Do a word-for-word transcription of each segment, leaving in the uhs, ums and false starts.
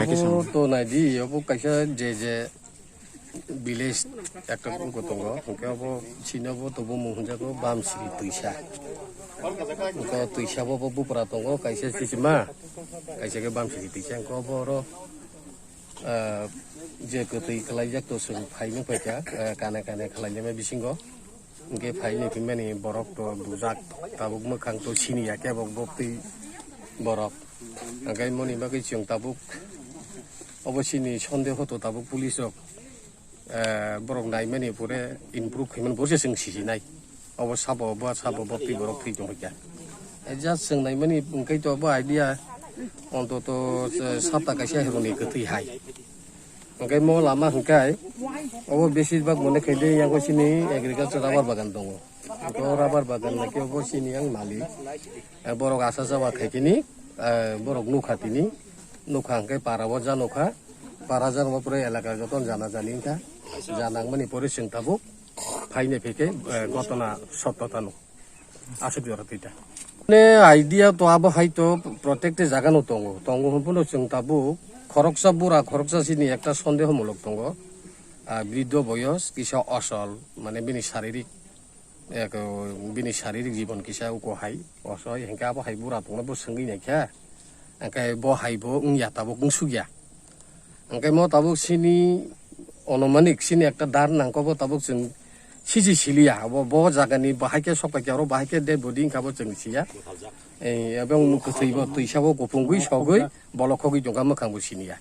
Obo to naidi, obo kaisa je je village ekta group tongo, hwnkhe obo sini obo to bumung hwnjago Bamsiri Twisa. Hwnkhe o Twisa bo bo bupra tongo, kaisa Sisima, kaisa khe Bamsiri Twisa, hwnkhe obo oro, ah, je kwtwi kwlaijak to chwng phaino phaikha, ah, kane kane khwlainai bisingo. Hwnkhe phaini phimani borok to bujak, tabuk mwkhang to siniya kebo bo twi borok. Hwnkhe moni bagwi chwng tabuk obo sini sondeho to tabuk police rok, eh, borok naimani pore improve khaimani bo se chwng sisinai. Obo sabo bo sabo bo twi borok thwi tongkha. Eh, just chwng naimani hwnkhe to bo idea ontoto, eh, sapta kaisa heroni kwtwi hai. Hwnkhe mo lama hwnkhe obo besibak mone khaide yang sini agriculture rubber bagan tongo. To rubber bagan laki obo sini yang malik. Eh, borok asa jaba khaikini, eh, borok nukha tini. Nukha hwnkhe para o ja nukha. Para ja nukha pore elaka joto jana jani wngkha. Janang mani pore chwng tabuk phaine pheke, eh, gotona sotto tano. Aswk jora twi ta. Mane idea to abo hai to protected jaga no tongo. Tongo hwn phano chwng tabuk khoroksa bura khoroksa sini ekta sondeho mulok tongo. Ah, briddo boyos kisa osol, mane bini saririk, ek, bini saririk jibon kisa uko hai osoi, hwnkhe abo hai bura tongno bo swngwi naikha. Hwnkhe bo hai bo wngya tabuk wngsukya. Hwnkhe mo tabuk sini onomanik sini ekta dar nangkho bo tabuk chwng siji siliya. Abo bo jagani bahai khe sokpai khe oro bahai khe dead body wngkha bo chwng siya. Eh, ebong kwthwi bo twisa bo kupungwi sogwi bolok khogwi tongkha mwkhang bo siniya.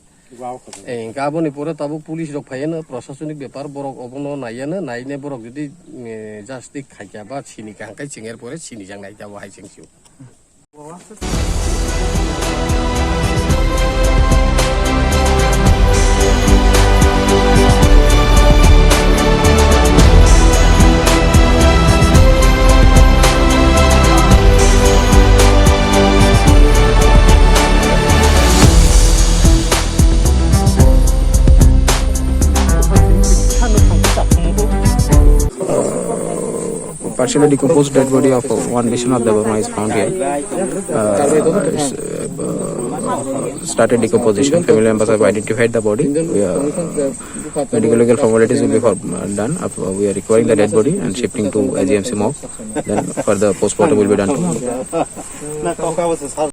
Eh, hwnkhe aboni pore tabuk police rok phaiya no prosasonik bepar borok obono naiya no naine borok jodi, eh, justice khaikha ba sinikha hwnkhe chwng er pore sinijak nai tabuk hai chwng sio. Partially decomposed dead body of one Biswanath Debbarma is found here. Uh, it's, uh, started decomposition. Family members have identified the body. We are, uh, medical legal formalities will be for, uh, done. Uh, we are recovering the dead body and shifting to A G M C morgue. Then further postmortem will be done tomorrow.